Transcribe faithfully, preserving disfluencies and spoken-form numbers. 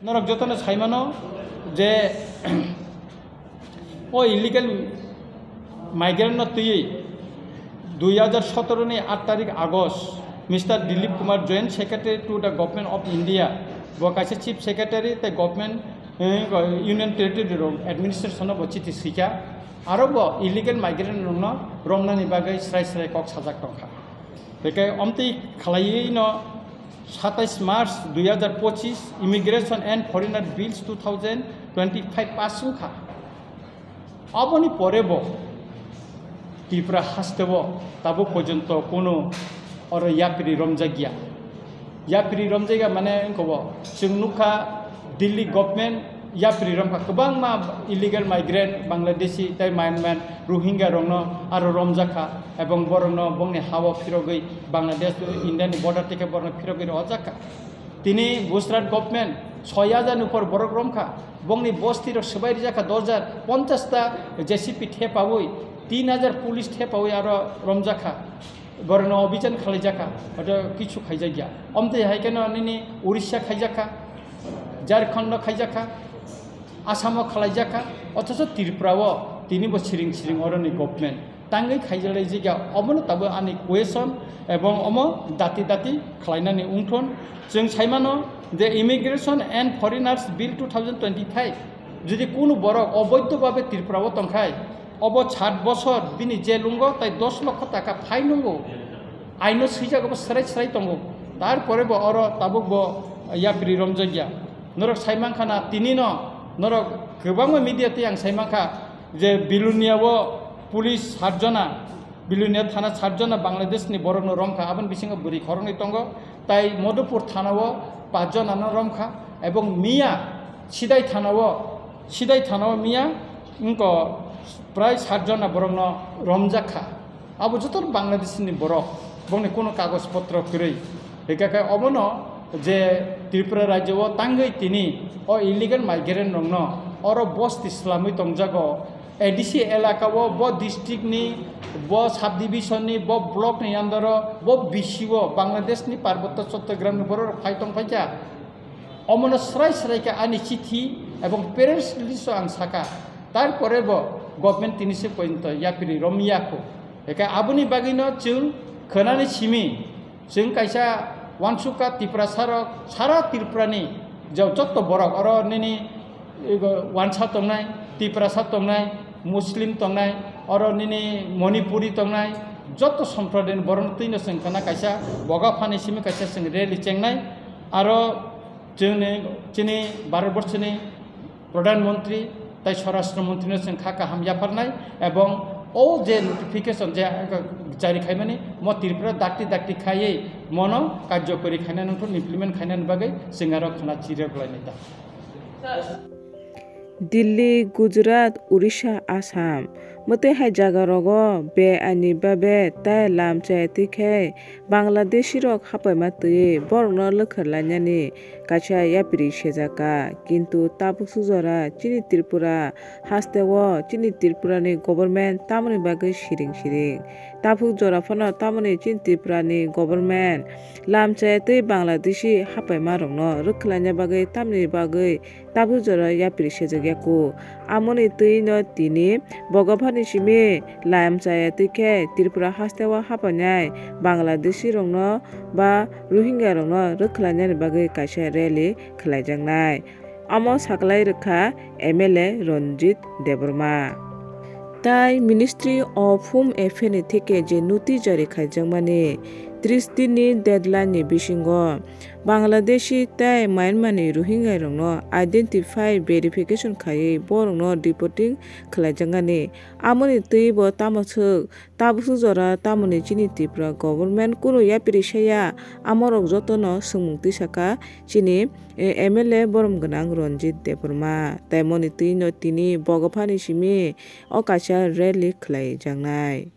Norok jotono saimano je o illegal migrant no twiwi dui hajar sotoro ni aat tarik August, Mister Dilip Kumar, Joint Secretary to the Government of India, bo kaisa Chief Secretary tei Government, eh, Union Territory rok administration no bo chithi swikha, aro bo illegal migrant rok no romnani bagwi srai srai kok sajak tongkha. Tei khe omtwi khlaiwi no satais March dui hajar pochis Immigration and Foreigner Bills two thousand twenty-five pass wngkha. Aboni pore bo Tripura hasteo tabuk porjonto kunu oro yapri romjakya. Yapri romjakya mane wngkha bo chwng nukha Delhi government yapri romkha, kwbangma illegal migrant Bangladeshi tei Myanmar Rohingya rokno aro romjakha, ebong borokno bongni hao phirogwi Bangladesh India ni border tei khe borokno phirogwi rohorjakha. Tini Gujarat government soi hajar ni upor borok romkha, bongni bosti rok swbai rijakha dos hajar, ponchash ta J C B thepawi, tin hajar police thepawi aro romjakha. Borokno obijan khlaijakha, hoto kichu khaijakya. Omtwi hai kheno nini Orissa khaijakha, Jharkhand no khaijakha, Assam o khlaijakha, othocho Tripura o tini bo siring siring oroni government tangwi khaijalai jikya. Omono tabuk ani question ebong omo dati dati khlainani wngthon. Chwng saimano je Immigration and Foreigners Bill two thousand twenty-five, jodi kunu borok oboidho babe Tripura o tongkhai, obo sat bosor bini jail wngkha tei dos lokho taka fine wngkha. Aino swijak bo srai srai tongo. Tarpore bo oro tabuk bo yapri romjakya. Norok saimankha na tini no, norok kwbangma media tei ang saimankha je Bilonia o police sat jona, Bilonia thana sat jona Bangladesh ni borok no romkha, aboni bisingo bwrwi khoroknwi tongo, tai Madhupur thana o paanch jona no romkha, ebong miya Sidai thana o, Sidai thana o miya wngkha prai sat jona borok no romjakha. Abo joto Bangladesh ni borok, bongni kuno kagoj potro kwrwi. Hingkha khe obono je Tripura rajyo o tangwi tini o illegal migrant rokno oro bosti swlamwi tongjago, A D C elaka o, bo district ni, bo subdivision ni, bo block ni under o, bo B C o, Bangladesh ni Parbotto Chattogram ni borok rok phai tong phaikha. Omono srai srai khe ani chithi ebong press release o ang sakha, tarpore bo government tini se pointo yapri romya kho. Eka aboni bagwi no chwng khwnani simi, chwng kaisa uansukha Tiprasa rok sara Tripura ni je jotto borok oro nini ego wansa tongnai, Tiprasa tongnai, Muslim tongnai, oro nini Manipuri tongnai, jotto somprodayni borokno twino chwng khwna kaisa boga phani simi kaisa chwng rally chengnai, aro chwngni chini Bharat borshoni Pradhan Mantri tai Swarashtra Mantri no chwng kha kaham yapharnai, ebong o je notification je jari khaimani mo Tripura dakti dakti khaiwi mono karjokori khainani wngthok, implement khainani bagwi chwng aro khwna chirok lainai ta. Delhi, Gujarat, Orissa, Assam, mwtwi hai jaga rogo be aini babe tai lam chaya twi khe Bangladeshi rok hapaima twiwi borokno lwkhar lainani kaisa yapri sejak kha. Kintu tabuk sujora chini Tripura hasteo chini Tripura ni government tamoni bagwi siring siring. Tabuk jora phano tamoni chini Tripura ni government lam chaya twi Bangladeshi hapaima rokno rwkhlaina bagwi tamni bagwi tabuk jora yapri sejak ya kho. Amoni twi no tini boga phani simi lam chaya twi khe Tripura hasteo hapainai Bangladeshi rokno ba Rohingya rokno rwkhlainani bagwi kaisa rally khlaijaknai. Omo saklai rwkha M L A Ranjit Debbarma. Tai Ministry of Home Affairs ni theke je noti jari khaijakmani tris din ni deadline ni bisingo Bangladeshi tai Myanmar ni Rohingya rokno identify verification khaiwi borokno deporting khlaijaknani. Amoni twi bo tamo swk, tabuk swk jora tamoni chini Tripura government kunu yapri saya, amorok jotono swngmung twi saka chini, eh, M L A borom gwnang Ranjit Debbarma. Tai moni twi no tini boga phani simi o kaisa rally khlaijaknai.